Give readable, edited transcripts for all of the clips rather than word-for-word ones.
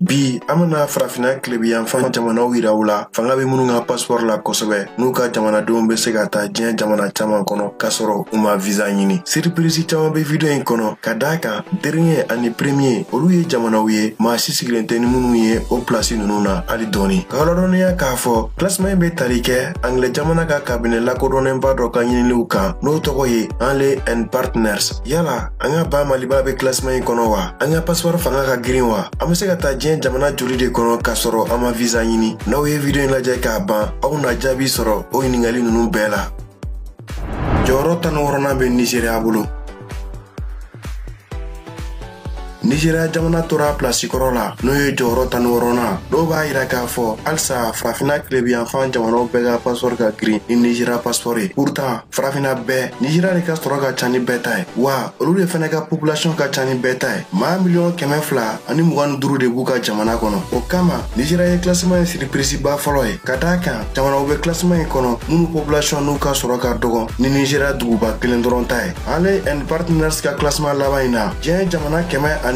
Bi an bɛna farafinna tilebiyanfan jamanaw yira u la fanga bɛ minnu ka passeport la kosɛbɛ n'u ka jamanadenw bɛ se ka taa diɲɛ jamana caman kɔnɔ k'a sɔrɔ u ma visa ɲini. Surprise caman bɛ video in kɔnɔ ka d'a kan dernier ani premier olu ye jamanaw ye maa si sigilen tɛ ni minnu ye o place ninnu na hali dɔɔni. Ka ladɔnniya k'a fɔ classement in bɛ tali kɛ Anglais jamana ka cabinet lakodɔnnenba dɔ ka ɲininiw kan n'o tɔgɔ ye Henley and Partners. Yala an ka ba Maliba bɛ classement in kɔnɔ wa? An ka passeport fanga ka girin wa? An bɛ se ka taa diɲɛ jamana joli de kɔnɔ k'a sɔrɔ an ma visa ɲini? N'aw ye video in lajɛ k'a ban, aw na jaabi sɔrɔ o ɲininkali ninnu bɛɛ la. Jɔyɔrɔ 16nan bɛ Nizeriya bolo. Nizeriya jamana tora pilasi kɔrɔ la n'o ye jɔyɔrɔ 16nan. Dɔw b'a yira k'a fɔ halisa farafinna tilebiyanfan jamanaw bɛɛ ka passeport ka girin ni Nizeriya passeport ye. Pourtant farafinna bɛɛ Nizeriya de ka sɔrɔ ka ca ni bɛɛ ta ye, wa olu de fɛnɛ ka population ka ca ni bɛɛ ta ye. Maa 225 miliyɔn de b'u ka jamana kɔnɔ. O kama Nizeriya ye classement in surprise ba fɔlɔ ye, ka d'a kan jamanaw bɛ classement in kɔnɔ minnu population n'u ka sɔrɔ ka dɔgɔ ni Nizeriya duguba kelen dɔrɔn ta ye. Henley and Partners ka classement laban in na, diɲɛ jamana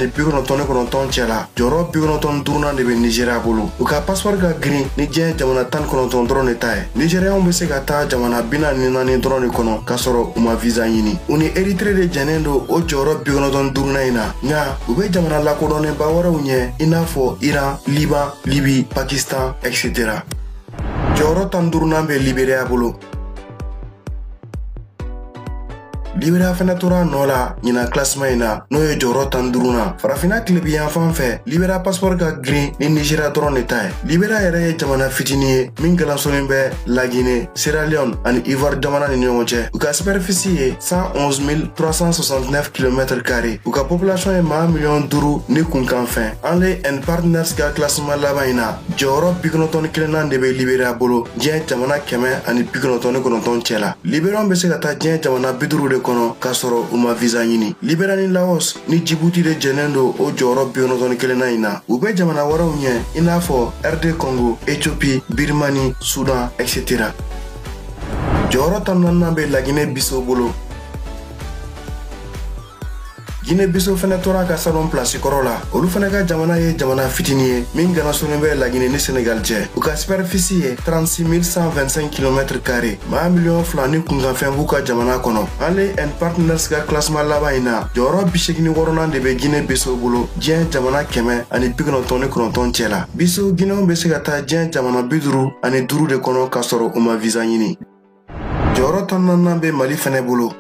199 cɛ la, jɔyɔrɔ 95nan de bɛ Nizeriya bolo. U ka passeport ka girin ni diɲɛ jamana 19 dɔrɔn de ta ye. Nizeriyaw bɛ se ka taa jamana 44 dɔrɔn de kɔnɔ k'a sɔrɔ u ma visa ɲini. U ni Eritre de jɛnnen don o jɔyɔrɔ 95nan in na, nka u bɛ jamana lakodɔnnenba wɛrɛw ɲɛ i n'a fɔ Iran, Liban, Libi, Pakistan, etc. Jɔyɔrɔ 15nan bɛ Liberiya bolo. Liberia fɛnɛ tora nɔ la ɲinan classement in na n'o ye jɔyɔrɔ 15nan. Farafinna tilebiyanfan fɛ, Liberia passeport ka girin ni Nigeria dɔrɔn de ta ye. Liberia yɛrɛ ye jamana fitinin ye min galansonnen bɛ Lagine, Sierra Leone ani Ivoire jamana ni ɲɔgɔn cɛ. U ka superficie ye 111 369 km carré. U ka population ye maa 5 miliyɔn ni kunkanfɛn. Henley and Partners ka classement laban in na, jɔyɔrɔ 91nan de bɛ Liberia bolo diɲɛ jamana 199 cɛ la. Liberiyaw bɛ se ka taa diɲɛ jamana 50 de kɔnɔ k'a sɔrɔ u ma visa ɲini. Liberia ni Laos ni Djibouti de jɛnnen don o jɔyɔrɔ 91nan in na. U bɛ jamana wɛrɛw ɲɛ i n'a fɔ RD Congo, Ethiopie, Birmanie, Soudan, etc. Jɔyɔrɔ 14nan bɛ Laginɛ Bissau bolo. Guinée Bissau fɛnɛ tora ka salon pilasi kɔrɔ la. Olu fɛnɛ ka jamana ye jamana fitinin ye min ganasonnen bɛ Laginɛ ni Senegal cɛ. U ka superficie ye 36 125 km carré. Maa 2 miliyɔn ni kunkanfɛn b'u ka jamana kɔnɔ. Henley and Partners ka classement laban in na, jɔyɔrɔ 86nan de bɛ Guinée Bissau bolo diɲɛ jamana 199 cɛ la. Bissau Guinéenw bɛ se ka taa diɲɛ jamana 55 de kɔnɔ k'a sɔrɔ u ma visa ɲini. Jɔyɔrɔ 14nan bɛ Mali fɛnɛ bolo.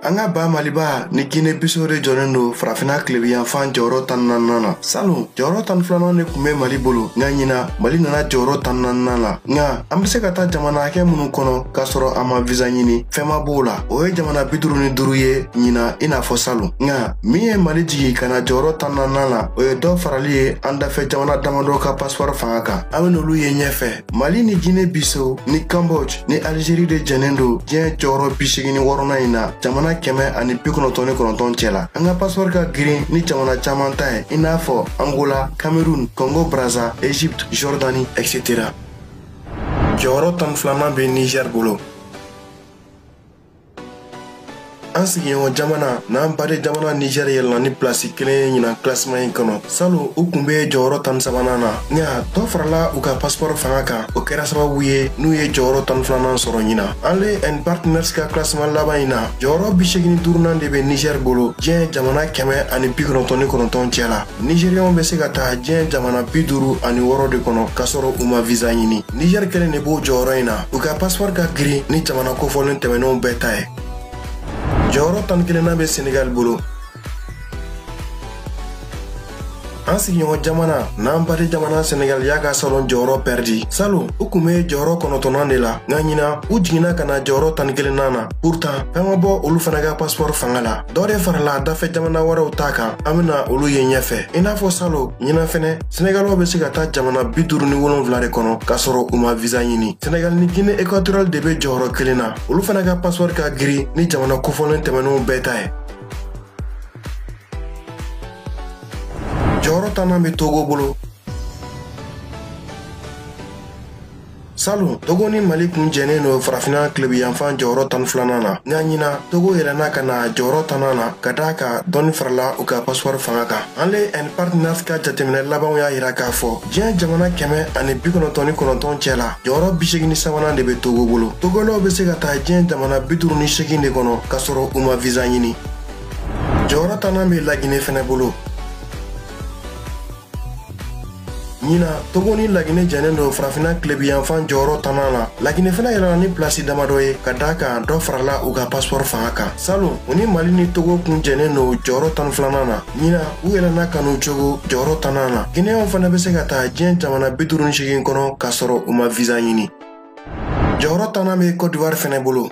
An ka ba Maliba ni Guinée Bissau de jɔlen don farafinna tilebiyanfan jɔyɔrɔ 14nan na. Salon jɔyɔrɔ 12nan de tun bɛ Mali bolo, nka ɲina Mali nana jɔyɔrɔ 14nan la. Nka an bɛ se ka taa jamana hakɛ minnu kɔnɔ k'a sɔrɔ an ma visa ɲini, fɛn ma b'o la, o ye jamana 55 ye ɲina i n'a fɔ salon. Nka min ye Mali jigin ka na jɔyɔrɔ 14nan la, o ye dɔ farali ye an dafɛ jamana damadɔ ka passeport fanga kan. An bɛ n'olu ye ɲɛfɛ. Mali ni Guinée Bissau ni Cambodge ni Algérie de jɛnnen don diɲɛ jɔyɔrɔ 86nan in na jamana 199 cɛ la. An ka passeport ka girin ni jamana caman ta ye i n'a fɔ Angola, Cameroun, Congo Brazza, Égypte, Jordanie, etc. Jɔyɔrɔ 12nan bɛ Niger bolo. An sigiɲɔgɔn jamana n'an baden jamana Niger yɛlɛnna ni pilasi kelen ye ɲinan classement in kɔnɔ. Salon u kun bɛ jɔyɔrɔ 13nan na, nka dɔ farala u ka passeport fanga kan, o kɛra sababu ye n'u ye jɔyɔrɔ 12nan sɔrɔ ɲinan. Henley and Partners ka classement laban in na, jɔyɔrɔ 85nan de bɛ Niger bolo diɲɛ jamana 199 cɛ la. Nigérianw bɛ se ka taa diɲɛ jamana 56 de kɔnɔ k'a sɔrɔ u ma visa ɲini. Niger kelen de b'o jɔyɔrɔ in na. U ka passeport ka girin ni jamana kofɔlen tɛmɛnenw bɛɛ ta ye. Jɔyɔrɔ 11nan bɛ Senegal bolo. An sigiɲɔgɔn jamana n'an baden jamana Senegal y'a ka salon jɔyɔrɔ pɛridi. Salon u kun bɛ jɔyɔrɔ 9nan de la, nka ɲina u jiginna ka na jɔyɔrɔ 11nan na. Pourtant fɛn ma bɔ olu fana ka passeport fanga la, dɔ de farala dafɛ jamana wɛrɛw ta kan. An bɛna olu ye ɲɛfɛ. I n'a fɔ salon, ɲinan fɛnɛ Senegalw bɛ se ka taa jamana 57 de kɔnɔ k'a sɔrɔ u ma visa ɲini. Senegal ni Guinée équatoriale de bɛ jɔyɔrɔ kelen na. Olu fana ka passeport ka girin ni jamana kofɔlen tɛmɛnenw bɛɛ ta ye. Jɔyɔrɔ 10nan bɛ Togo bolo. Salon, Togo ni Mali kun jɛnnen don farafinna tilebiyanfan jɔyɔrɔ 12nan na. Nka ɲina, Togo yɛlɛnna ka na jɔyɔrɔ 10nan na ka d'a kan dɔɔni farala u ka passeport fanga kan. Henley and Partners ka jateminɛ labanw y'a yira k'a fɔ diɲɛ jamana 199 cɛ la, jɔyɔrɔ 83nan de bɛ Togo bolo. Togolaw bɛ se ka taa diɲɛ jamana 58 de kɔnɔ k'a sɔrɔ u ma visa ɲini. Jɔyɔrɔ 10nan bɛ Laginɛ fɛnɛ bolo. Ɲina, Togo ni Laginɛ jɛnnen don farafinna tilebiyanfan jɔyɔrɔ 10nan na. Laginɛ fɛnɛ yɛlɛnna ni pilasi damadɔ ye ka d'a kan dɔ farala u ka passeport fanga kan. Salon, u ni Mali ni Togo kun jɛnnen don jɔyɔrɔ 12nan na. Ɲina, u yɛlɛnna ka n'u cogo jɔyɔrɔ 10nan na. Guinéenw fana bɛ se ka taa diɲɛ jamana 58 kɔnɔ k'a sɔrɔ u ma visa ɲini. Jɔyɔrɔ 10nan bɛ Côte d'Ivoire fɛnɛ bolo.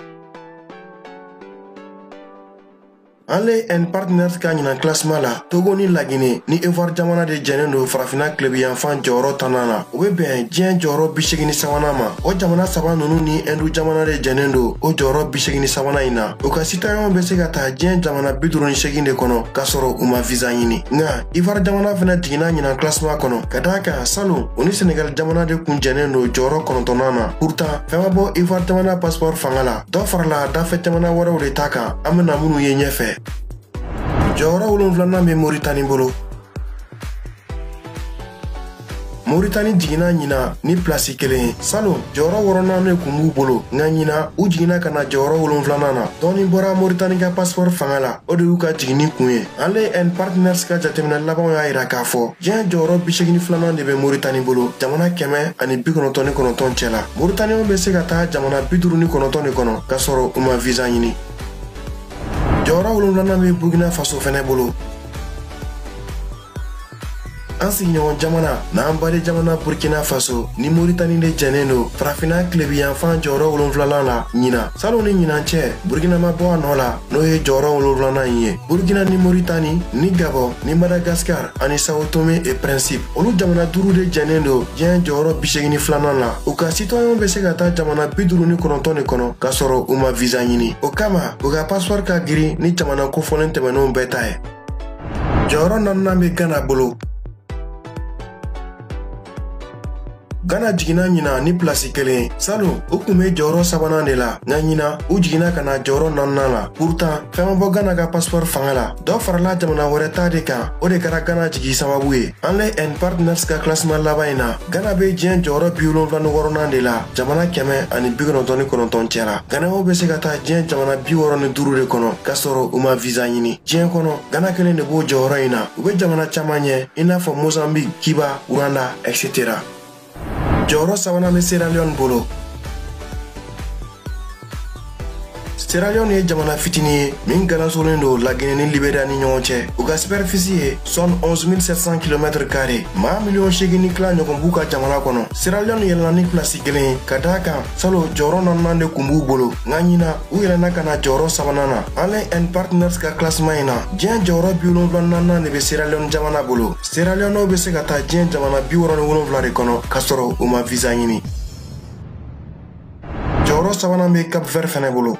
Henley and Partners ka ɲinan classement la, Togo ni Laginɛ ni Ivoire jamana de jɛnnen don farafinna tilebiyanfan jɔyɔrɔ 10nan na. O bɛ bɛn diɲɛ jɔyɔrɔ 83nan ma. O jamana saba ninnu ni Hindu jamana de jɛnnen don o jɔyɔrɔ 83nan in na. U ka citoyenw bɛ se ka taa diɲɛ jamana 58 de kɔnɔ k'a sɔrɔ u ma visa ɲini. Nka Ivoire jamana fana jiginna ɲinan classement kɔnɔ ka d'a kan salon, u ni Senegal jamana de kun jɛnnen don jɔyɔrɔ 9nan na. Pourtant, fɛn ma bɔ Ivoire jamana passeport fanga la. Dɔ farala dafɛ jamana wɛrɛw de ta kan, an bɛna minnu ye ɲɛfɛ. Jɔyɔrɔ 7nan bɛ Moritani bolo. Moritani jiginna ɲina ni pilasi 1 ye. Salon, jɔyɔrɔ 6nan de kun b'u bolo, nka ɲina u jiginna ka na jɔyɔrɔ 7nan na. Dɔɔni bɔra Moritani ka passeport fanga la, o de y'u ka jiginni kun ye. Henley and Partners ka jateminɛ labanw y'a yira k'a fɔ diɲɛ jɔyɔrɔ 82nan de bɛ Moritani bolo, jamana 199 cɛ la. Moritanienw bɛ se ka taa jamana 59 de kɔnɔ k'a sɔrɔ u ma visa ɲini. Jɔyɔrɔ 7nan bɛ Burkina Faso fɛnɛ bolo. An sigiɲɔgɔn jamana n'an baden jamana Burkina Faso ni Moritani de jɛnnen don farafinna tilebiyanfan jɔyɔrɔ 7nan la ɲina. Salon ni ɲinan cɛ, Burkina ma bɔ a nɔ la, n'o ye jɔyɔrɔ 7nan in ye. Burkina ni Moritani ni Gabon ni Madagascar ani Sao Tomé et Principe, olu jamana 5 de jɛnnen don diɲɛ jɔyɔrɔ 82nan la. U ka citoyenw bɛ se ka taa jamana 59 de kɔnɔ k'a sɔrɔ u ma visa ɲini. O kama, u ka passeport ka girin ni jamana kofɔlen tɛmɛnenw bɛɛ ta ye. Jɔyɔrɔ 4nan bɛ Ghana bolo. Ghana jiginna ɲina ni pilasi 1 ye. Salon, u kun bɛ jɔyɔrɔ 3nan de la, nka ɲina u jiginna ka na jɔyɔrɔ 4nan la. Pourtant, fɛn ma bɔ Ghana ka passeport fanga la. Dɔ farala jamana wɛrɛ ta de kan, o de kɛra Ghana jigi sababu ye. Henley and Partners ka classement laban in na, Ghana bɛ diɲɛ jɔyɔrɔ 76nan de la, jamana 199 cɛ la. Ghanaw bɛ se ka taa diɲɛ jamana 65 de kɔnɔ k'a sɔrɔ u ma visa ɲini. Diɲɛ kɔnɔ, Ghana kelen de b'o jɔyɔrɔ in na. U bɛ jamana caman ɲɛ i n'a fɔ Mozambique, Cuba, Rwanda, etc. Jɔyɔrɔ 3nan bɛ Sierra Leone bolo. Sierra Leone ye jamana fitinin ye min galansolen don Laginɛ ni Liberia ni ɲɔgɔn cɛ. U ka superficie ye 71 700 km carré. Maa 8.5 million ɲɔgɔn b'u ka jamana kɔnɔ. Sierra Leone yɛlɛnna ni pilasi 1 ye ka d'a kan salon jɔyɔrɔ 4nan de kun b'u bolo, nka ɲina u yɛlɛnna ka na jɔyɔrɔ 3nan na. Henley and Partners ka classement in na, diɲɛ jɔyɔrɔ 74nan de bɛ Sierra Leone jamana bolo. Sierra Leonew bɛ se ka taa diɲɛ jamana 67 de kɔnɔ k'a sɔrɔ u ma visa ɲini. Jɔyɔrɔ 3nan bɛ Cap Vert fɛnɛ bolo.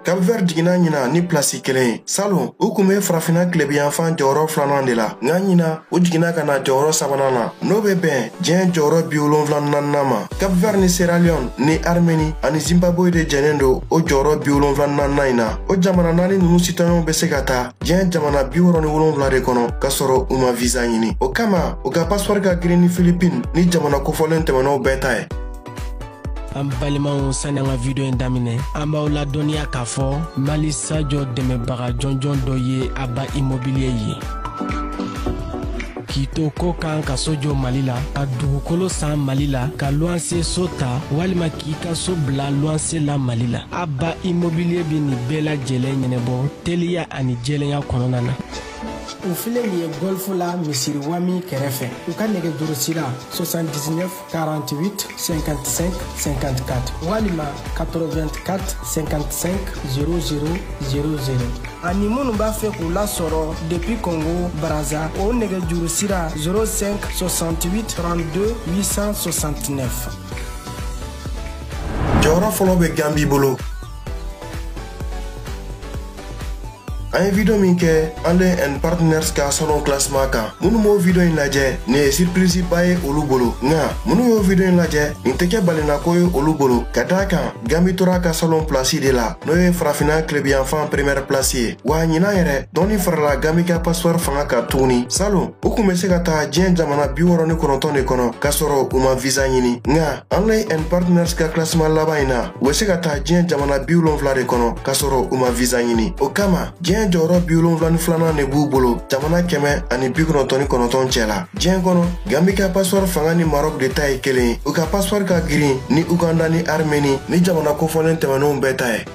Cap Vert jiginna ɲina ni pilasi 1 ye. Salon, u kun bɛ farafinna tilebiyanfan jɔyɔrɔ 2nan de la, nka ɲina u jiginna ka na jɔyɔrɔ 3nan na, n'o bɛ bɛn diɲɛ jɔyɔrɔ 74nan ma. Cap Vert ni Sierra Leone ni Armenie ani Zimbabwe de jɛnnen don o jɔyɔrɔ 74nan in na. O jamana 4 ninnu citoyenw bɛ se ka taa diɲɛ jamana 67 de kɔnɔ k'a sɔrɔ u ma visa ɲini. O kama, u ka passeport ka girin ni Philippines ni jamana kofɔlen tɛmɛnenw bɛɛ ta ye. An balimaw, sani an ka video in daminɛ, an b'aw ladɔnniya k'a fɔ Mali Sajɔ dɛmɛbaga jɔnjɔn dɔ ye Aba Immobilier ye. K'i to ko kan ka so jɔ Mali la, ka dugukolo san Mali la, ka luwanse so ta walima k'i ka so bila luwanse la Mali la, Aba Immobilier bɛ nin bɛɛ lajɛlen ɲɛnabɔ teliya ani jɛlenya kɔnɔna na. U filɛ nin ye Golf la, misiri Wami kɛrɛfɛ. U ka nɛgɛjuru sira 79 48 55 54 walima 84 55 00 00. Ani minnu b'a fɛ k'u lasɔrɔ depuis Congo Brazza, o nɛgɛjuru sira 05 68 32 869. Jɔyɔrɔ fɔlɔ bɛ Gambi bolo. An ye video min kɛ Henley and Partners ka salon classement kan, minnu m'o video in lajɛ, nin ye surprise ba ye olu bolo. Nka minnu y'o video in lajɛ, nin tɛ kɛ balinako ye olu bolo, ka d'a kan Gambi tora ka salon place de la, n'o ye farafinna tilebiyanfan première place ye. Wa ɲinan yɛrɛ, dɔɔni farala Gambi ka passeport fanga kan tuguni. Salon, u kun bɛ se ka taa diɲɛ jamana 69 de kɔnɔ k'a sɔrɔ u ma visa ɲini. Nka Henley and Partners ka classement laban in na, u bɛ se ka taa diɲɛ jamana 70 de kɔnɔ k'a sɔrɔ u ma visa ɲini. O kama, diɲɛ jɔyɔrɔ 72nan de b'u bolo jamana 199 cɛ la diɲɛ kɔnɔ. Gambi ka passeport fanga ni Maroc de ta ye kelen ye. U ka passeport ka girin ni Uganda ni Armeni ni jamana kofɔlen tɛmɛnenw bɛɛ ta ye.